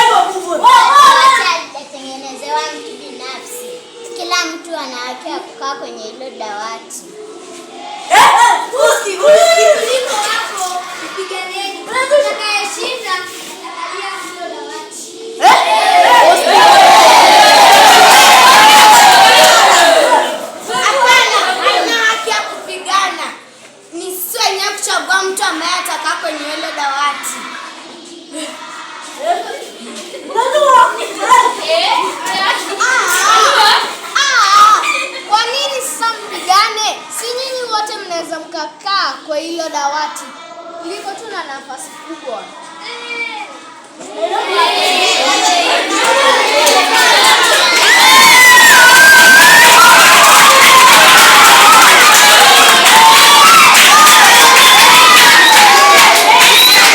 Dawati halijatengenezewa mtu binafsi. Kila mtu ana haki ya kukaa kwenye hilo dawati. Kuliko hapo, piganeni. Atakayeshinda atakalia hilo dawati. Hapana, haina haki ya kupigana. Ni sisi wenyewe kuchagua mtu ambaye atakaa kwenye hilo dawati. Ah, ah, kwa nini sasa mpigane? Si nyinyi wote mnaweza mkakaa kwa hilo dawati, liko tu na nafasi kubwa.